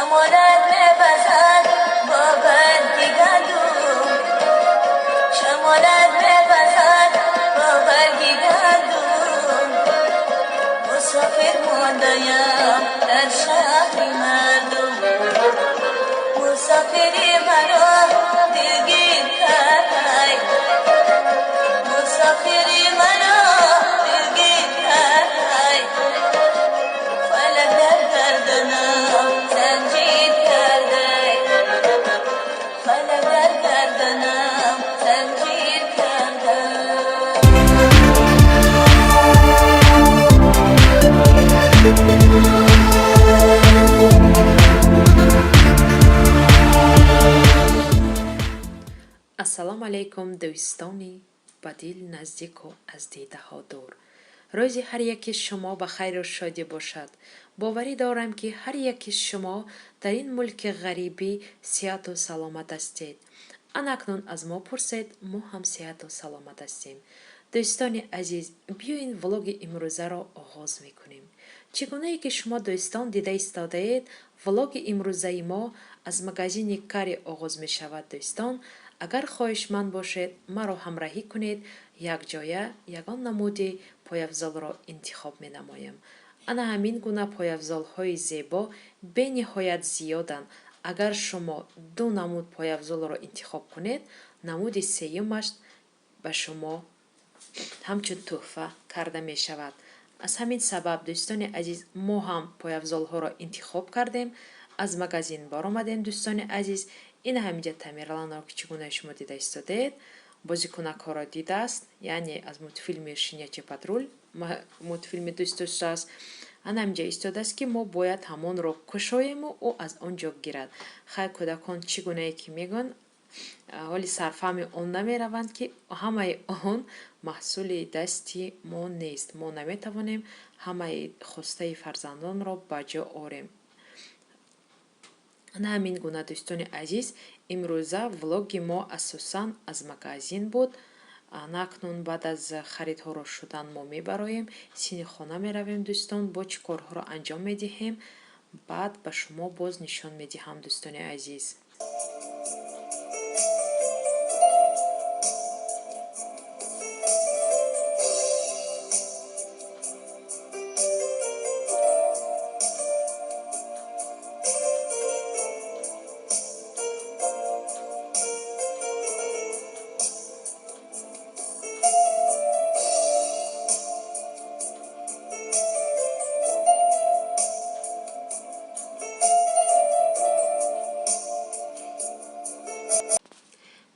شمالت می‌وزد با برگ گندم، شمالت می‌وزد با برگ گندم، مسافر مانده‌ام در شهر مردم، مسافری مرا دلگیر کرد، مسافری مرا دلگیر کرد، فلک در گردنم زنجیر کرده، فلک در گردنم زنجیر کرده. Ассалому алайкум, дӯстони ба дил наздику аз дидаҳо дур. Рӯзи ҳар яки шумо ба хайру шодӣ бошад. Боварӣ дорам, ки ҳар яки шумо дар ин мулки ғарибӣ сиҳату саломат ҳастед. Ана акнун аз мо пурсед, мо ҳам сиҳату саломат ҳастем. Дӯстони азиз, биёин влоги имрӯзаро оғоз мекунем. Чӣ гунае ки шумо дӯстон дида истодаед, влоги имрӯзаи мо аз магазини Кари оғоз мешавад. Дӯстон, агар хоҳишманд бошед, маро ҳамраҳӣ кунед, якҷоя ягон намуди пойафзолро интихоб менамоем. Ана ҳамин гуна пойафзолҳои зебо бениҳоят зиёданд. Агар шумо ду намуд пойафзолро интихоб кунед, намуди сеюмаш ба шумо ҳамчун тӯҳфа карда мешавад. Аз ҳамин сабаб, дӯстони азиз, мо ҳам пойафзолҳоро интихоб кардем, аз магазин баромадем. Дӯстони азиз, ин ҳаминҷа Тамерланро, ки чӣ гуна шумо дида истодед, бозикунакҳоро дидааст, яъне аз мультфилми «Щенячий патруль», мультфилми дӯст доштааст. Ана ҳаминҷа истодааст, ки мо бояд ҳамонро кушоему ӯ аз он ҷо гирад. Хай, кӯдакон чӣ гунае ки мегӯянд, ҳоли сарфаҳми он намераванд, ки ҳамаи он маҳсули дасти мо нест, мо наметавонем ҳамаи хостаи фарзандонро ба ҷо орем. Ана ҳамин гуна, дӯстони азиз, имрӯза влоги мо асосан аз магазин буд. Ана акнун баъд аз харидҳоро шудан мо мебароем, сини хона меравем. Дӯстон, бо чӣ корҳоро анҷом медиҳем, баъд ба шумо боз нишон медиҳам, дӯстони азиз.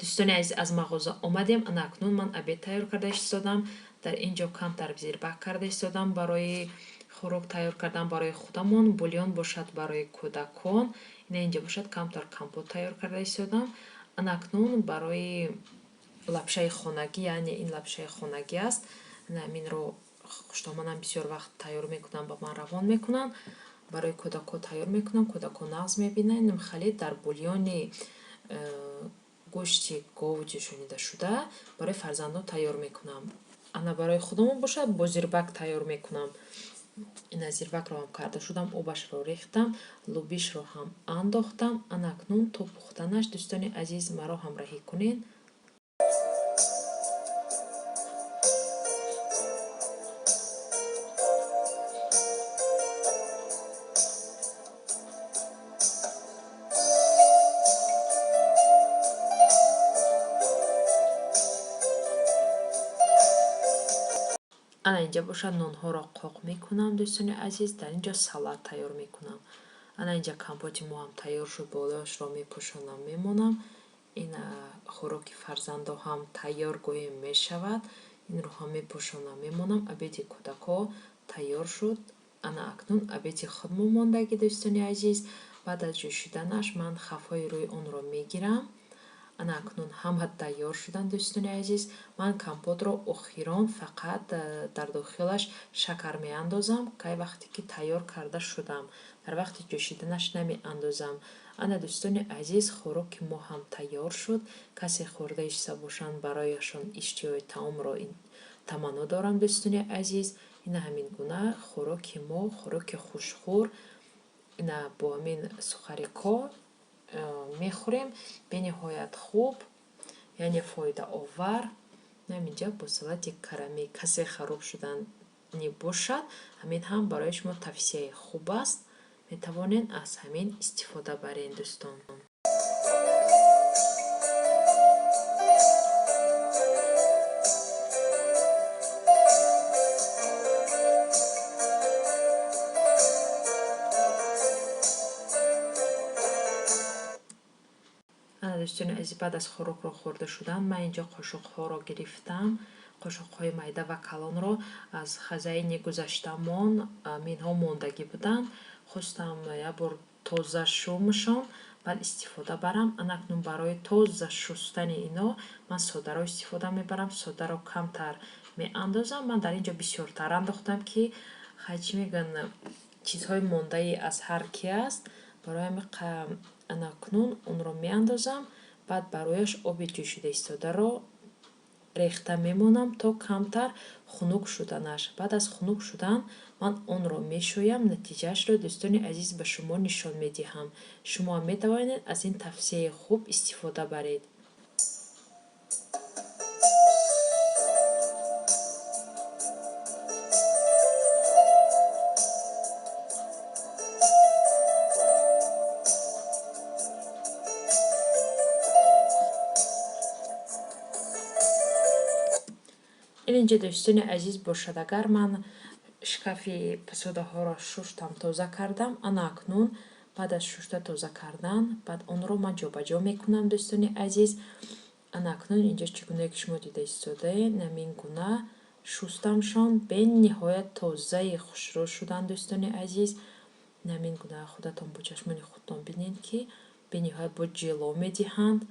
Дӯстони азиз, аз мағоза омадем. Ана акнун ман обед тайёр карда истодам. Дар ин ҷо камтар зирбак карда истодам барои хӯрок тайёр кардан барои худамон, бульон бошад барои кӯдакон. Ина инҷа бошад камтар компот тайёр карда истодам. Ана акнун барои лапшаи хонагӣ, яъне ин лапшаи хонагӣ аст. Ана ҳаминро хуштоманам бисёр вақт тайёр мекунам, ба ман равон мекунанд. Барои кӯдакҳо тайёр мекунам, кӯдакҳо нағз мебинанд. Хеле дар бульони гӯшти гов ҷӯшонидашуда барои фарзандон тайёр мекунам. Ана барои худамон бошад, бо зирбак тайёр мекунам. Ина зирбакро ҳам карда шудам, обашро рехтам, лубишро ҳам андохтам. Ана акнун то пухтанаш, дӯстони азиз, маро ҳамраҳӣ кунед. Ана инҷа бошад нонҳоро қоқ мекунам, дӯстони азиз, дар инҷо салат тайёр мекунам. Ана инҷа компоти мо ҳам тайёр шуд, болояшро мепӯшонам, мемонам. Ин хӯроки фарзандо ҳам тайёр гӯем мешавад. Инро ҳам мепӯшонам, мемонам. Обеди кӯдакҳо тайёр шуд. Ана акнун обеди худмо мондагӣ, дӯстони азиз. Баъд аз ҷӯшиданаш ман хафҳои рӯи онро мегирам. Ана акнун ҳама тайёр шуданд, дӯстони азиз. Ман компотро охирон фақат дар дохилаш шакар меандозам, кай вақте ки тайёр карда шудам. Дар вақти ҷӯшиданаш намеандозам. Ана, дӯстони азиз, хӯроки мо ҳам тайёр шуд. Касе хӯрда иштиҳо бошанд, барояшон иштиҳои таомро таманно дорам, дӯстони азиз. Ина ҳамин гуна хӯроки мо, хӯроки хушхӯр. Ина бо ҳамин сухарикҳо мехӯрем, бениҳоят хуб, яъне фоидаовар. Ҳаминҷа бо салати карами касе хароб шудани бошад, ҳамин ҳам барои шумо тавсияи хуб аст. Метавонед аз ҳамин истифода баред, дӯстон. Дӯстони азиз, баъд аз хӯрокро хӯрда шудан ман инҷо қошуқҳоро гирифтам, қошуқҳои майда ва калонро аз хазаини гузаштамон минҳо мондагӣ буданд. Хостам як бор тоза шумшон, баъд истифода барам. Анакнун барои тоза шустани ино ман содаро истифода мебарам. Содаро камтар меандозам. Ман дар инҷо бисёртар андохтам, ки хай чӣ мегӯянд, чизҳои мондаи аз ҳар ки аст. Барои ҳамин анакнун онро меандозам, баъд барояш оби ҷӯшида истодаро рехта мемонам то камтар хунук шуданаш. Баъд аз хунук шудан ман онро мешӯям. Натиҷаашро, дӯстони азиз, ба шумо нишон медиҳам. Шумо метавонед аз ин тавсияи хуб истифода баред. Инҷа, дӯстони азиз, бошад, агар ман шкафи посудаҳоро шуштам, тоза кардам, ана акнун баъд аз шушта тоза кардан баъд онро ман ҷобаҷо мекунам, дӯстони азиз. Ана акнун инҷа чӣ гунае ки шумо дида истодаед, ҳамин гуна шустамшон, бениҳоят тозаи хушрӯ шуданд, дӯстони азиз. Ҳамин гуна худатон бо чашмони худтон бинед, ки бениҳоят бо ҷило медиҳанд.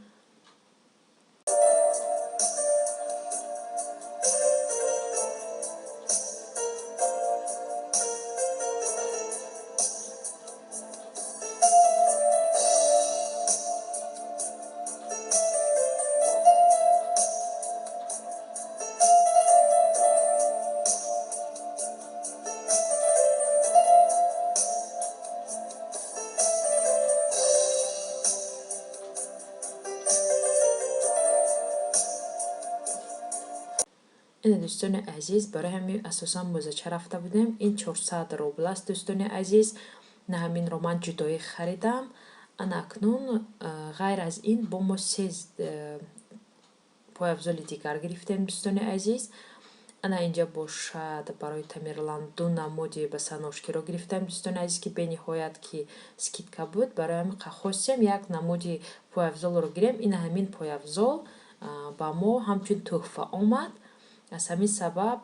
Ина, дӯстони азиз, барои ҳамин асосан мӯзача рафта будем. Ин 400 рубл аст, дӯстони азиз. На ҳаминро ман ҷудоӣ харидам. Ана акнун ғайр аз ин бо мо се пойафзоли дигар гирифтем, дӯстони азиз. Ана инҷа бошад, барои Тамерлан ду намуди басаношкиро гирифтам, дӯстони азиз, ки бениҳоят ки скидка буд. Барои ҳамин хостем як намуди пойафзолро гирем. Ина ҳамин пойафзол ба мо ҳамчун тӯҳфа омад. Аз ҳамин сабаб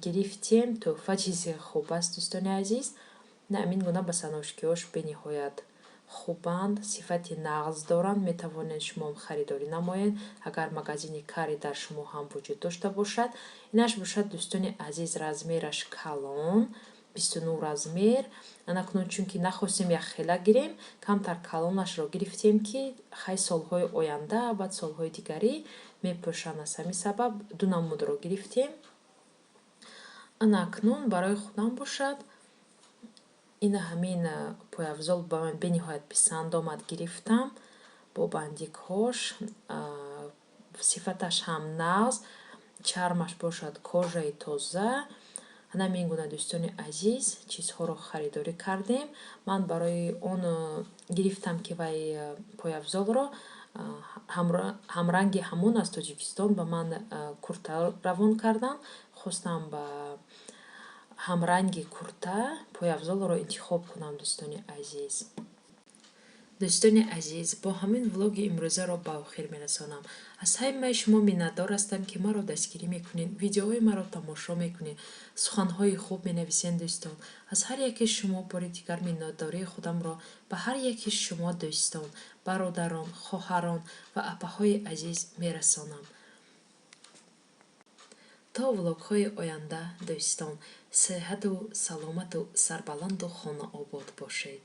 гирифтем. Тӯҳфа чизи хуб аст, дӯстони азиз. На ҳамин гуна басаношкиҳош бениҳоят хубанд, сифати нағз доранд. Метавонед шумоам харидорӣ намоед, агар магазини Кари дар шумо ҳам вуҷуд дошта бошад. Инаш бошад, дӯстони азиз, размераш калон, 29 размер. Анакнун чунки нахостем якхела гирем, камтар калонашро гирифтем, ки хай солҳои оянда, баъд солҳои дигарӣ мепӯшанд. Аз ҳамин сабаб ду намудро гирифтем. Ана акнун барои худам бошад, ина ҳамин пойафзол ба ман бениҳоят писанд омад, гирифтам бо бандикҳош. Сифаташ ҳам нағз, чармаш бошад кожаи тоза. Ана ҳамин гуна, дӯстони азиз, чизҳоро харидорӣ кардем. Ман барои он гирифтам, ки вай пойафзолро ҳамранги ҳамон аз Тоҷикистон ба ман курта равон кардам. Хостам ба ҳамранги курта пойафзолро интихоб кунам, дӯстони азиз. Дӯстони азиз, бо ҳамин влоги имрӯзаро ба охир мерасонам. Аз ҳамаи шумо миннатдор ҳастам, ки маро дастгирӣ мекунед, видеоҳои маро тамошо мекунед, суханҳои хуб менависед, дӯстон. Аз ҳар яке шумо бори дигар миннатдории худамро ба ҳар яке шумо дӯстон, бародарон, хоҳарон ва апаҳои азиз мерасонам. То влогҳои оянда, дӯстон, сеҳату саломату сарбаланду хонаобод бошед.